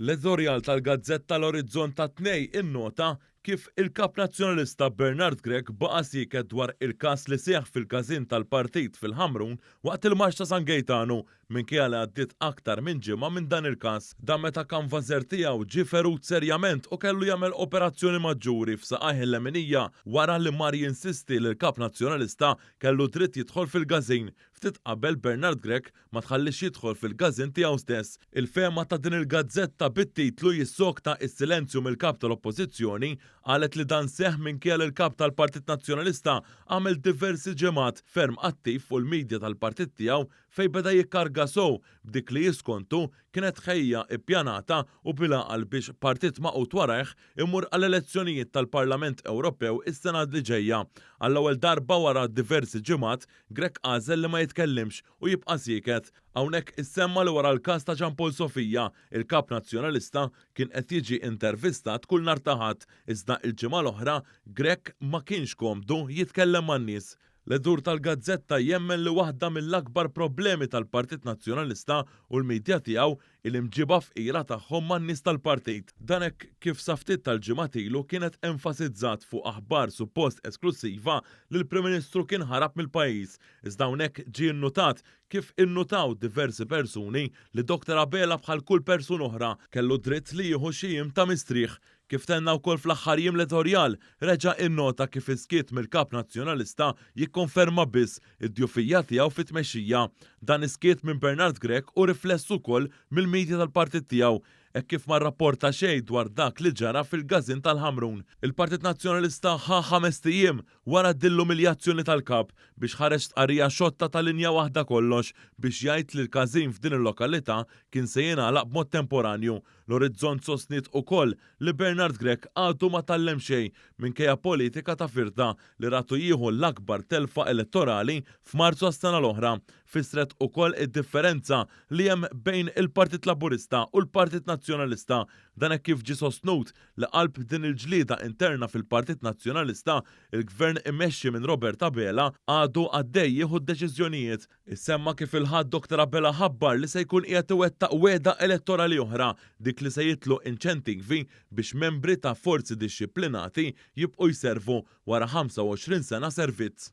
L-editorjal tal-gazzetta L-Orizzont tat-Tnejn innota kif il-Kap Nazzjonalista Bernard Grech baqa' sieket dwar il-każ li seħħ fil-każin tal-partit fil-Ħamrun waqt il-marċ ta' San Gejtanu minkejja li għaddiet aktar minn ġimgħa minn dan il-każ. Dan meta kanvażer tiegħu ġie ferut serjament u kellu jagħmel operazzjoni maġġuri f'saqajh il-leminija wara li mar jinsisti li l-Kap Nazzjonalista kellu dritt jidħol fil-każin ftit qabel Bernard Grech ma tħalliex jidħol fil-każin tiegħu stess. Il-fehma ta' din il-gazzetta bit-titlu Jissokta s-silenzju mill-Kap tal-Oppożizzjoni qalet li dan seħħ minkejja li l-Kap tal-Partit Nazzjonalista għamel diversi ġimgħat ferm attiv fuq il-media tal-partit tiegħu fejn beda jikkarga sew b'dik li skontu kienet tħejjija ippjanata u bil-għaqal biex partit magħqud warajh imur għall-elezzjonijiet tal-Parlament Ewropew is-sena li ġejja. Għall-ewwel darba wara diversi ġimgħat, Grech għażel li ma jitkellimx u jibqa' sieket. Hawnhekk issemma li wara l-każ ta' Jean Paul Sofia, il-Kap Nazzjonalista kien qed jiġi intervistat kull nhar ta' Ħadd, iżda l-ġimgħa l-oħra Grech ma kienx komdu jitkellem man-nies. L-editur tal-gazzetta jemmen li waħda mill-akbar problemi tal-Partit Nazzjonalista u l-media tiegħu hi l-imġiba fqira tagħhom man-nies tal-partit. Dan hekk kif sa ftit tal-ġimgħat ilu kienet enfasizzat fuq aħbar suppost esklussiva li l-Prim Ministru kien ħarab mill-pajjiż. Iżda hawnhekk ġie nnutat kif innutaw diversi persuni li Dr Abela bħal kull persuna oħra kellu dritt li jieħu xi jiem ta' mistrieħ. Kif tenna wkoll fl-aħħar jiem l-editorjal reġa' innota kif is-skiet mill-Kap Nazzjonalista jikkonferma biss id-djufija tiegħu fit-tmexxija. Dan is-skiet minn Bernard Grech hu rifless ukoll mill-media tal-partit tiegħu hekk kif ma rrapporta xejn dwar dak li ġara fil-każin tal-Ħamrun. Il-Partit Nazzjonalista ħa ħamest ijiem wara din l-umiljazzjoni tal-Kap biex ħareġ stqarrija xotta ta' linja waħda kollox biex jgħid li l-każin f'din il-lokalità kien se jingħalaq b'mod temporanju. L-Orizzont sostniet ukoll li Bernard Grech għadu ma tgħallem xejn minkejja politika ta' firda li ratu jieħu l-akbar telfa elettorali f'Marzu għas-sena l-oħra. Fissret ukoll id-differenza li hemm bejn il-Partit Laburista u l-Partit Nazzjonalista. Dan hekk kif ġie sostnut li qalb din il-ġlieda interna fil-Partit Nazzjonalista, il-Gvern immexxi minn Robert Abela għadu għaddej jieħu d-deċiżjonijiet. Issemma kif il-Ħadd Dottor Abela ħabbar li se jkun qiegħed iwettaq wegħda elettorali oħra, dik li se jitlu inċentivi biex membri ta' forzi dixxiplinati jibqgħu jservu wara 25 sena servizz.